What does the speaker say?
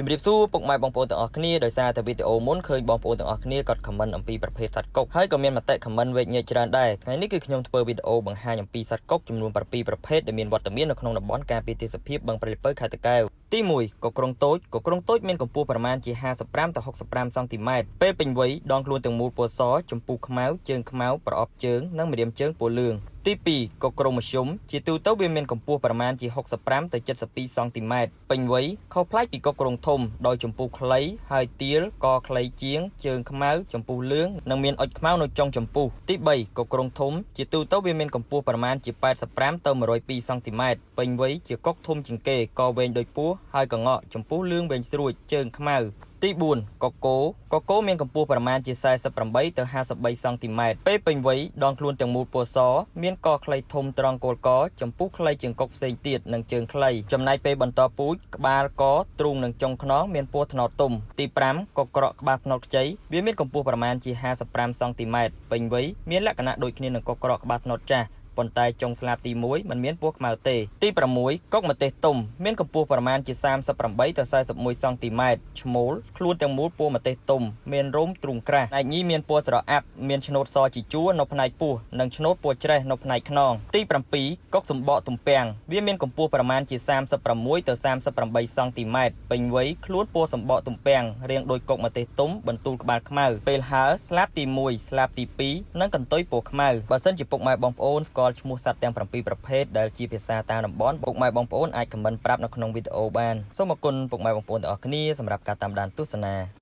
ជំរាបសួរពុកម៉ែបងប្អូនទាំងអស់គ្នាដោយសារតែវីដេអូមុនឃើញបងប្អូនទាំងអស់គ្នាគាត់ comment អំពីប្រភេទសត្វកុកហើយក៏មានមតិ comment វែកញែកច្រើនដែរថ្ងៃនេះគឺខ្ញុំធ្វើវីដេអូបង្ហាញអំពីសត្វកុកចំនួន7ប្រភេទដែលមានវត្តមាននៅក្នុងតំបន់ការពារទេសភាពបឹងព្រែកពៅខេត្តតាកែវទី1កក្រុងតូចកក្រុងតូចមានកម្ពស់ប្រមាណជា55ទៅ65សង់ទីម៉ែត្រពេលពេញវ័យដងខ្លួនទាំងមូលពណ៌សចម្ពុះខ្មៅជើងខ្មៅប្រអប់ជើងនិងម្រាមជើងពណ៌លឿងទី2កក្រុងមធ្យមជាទូទៅវាមានកម្ពស់ប្រមាណជា65ទៅ72សង់ទីម៉ែត្រពេញវ័យខុសប្លែកពីកក្រុងធំដោយចម្ពុះខ្លីហើយទៀលកខ្លីជាងជើងខ្មៅចម្ពុះលឿងនិងមានអុចខ្មៅនៅចុងចម្ពុះទី3កក្រុងធំជាទូទៅវាមានកម្ពស់ប្រមាណជា85ទៅ102សង់ទីម៉ែត្រពេញវ័យជាកុកធំជាងគេកវែងដូចពស់ហើយកងក់ចម្ពុះលឿងវែងស្រួចជើងខ្មៅទី4កកោកកោមានកម្ពស់ប្រមាណជា48ទៅ53សង់ទីម៉ែត្រពេលពេញវ័យដងខ្លួនទាំងមូលពណ៌សមានកខ្លីធំត្រង់គោលកចម្ពុះខ្លីជាងកុកផ្សេងទៀតនិងជើងខ្លីចំណែកពេលបន្តពូជក្បាលកទ្រូងនិងចុងខ្នងមានពណ៌ត្នោតទុំទី5កក្រក់ក្បាលត្នោតខ្ចីវាមានកម្ពស់ប្រមាណជា55សង់ទីម៉ែត្រពេញវ័យមានលក្ខណៈដូចគ្នានឹងកក្រក់ក្បាលត្នោតចាស់ប៉ុន្តែចុងស្លាបទី1មិនមានពណ៌ខ្មៅទេទី6កុកម្ទេសទុំមានកម្ពស់ប្រមាណជា38ទៅ41សង់ទីម៉ែត្រឈ្មោលខ្លួនទាំងមូលពណ៌ម្ទេសទុំមានរោមទ្រូងក្រាស់ផ្នែកញីមានពណ៌ស្រអាប់មានឆ្នូតសជាជួរនៅផ្នែកពោះនិងឆ្នូតពណ៌ច្រេះនៅផ្នែកខ្នងទី7កុកសម្បកទំពាំងវាមានកម្ពស់ប្រមាណជា36ទៅ38សង់ទីម៉ែត្រពេញវ័យខ្លួនពណ៌សម្បកទំពាំងរាងដូចកុកម្ទេសទុំបន្ទូលក្បាលខ្មៅពេលហើស្លាបទី1ស្លាបទី2និងកន្ទុយពណ៌ខ្មៅបើសិនជាពុកម៉ែបងប្អូនស្គាល់ឈ្មោះសត្វទាំង7ប្រភេទដែលជាភាសាតាមតំបន់ពុកម៉ែបងប្អូនអាច comment ប្រាប់នៅក្នុងវីដេអូបានសូមអរគុណពុកម៉ែបងប្អូនទាំងអស់គ្នាសម្រាប់ការតាមដានទស្សនា។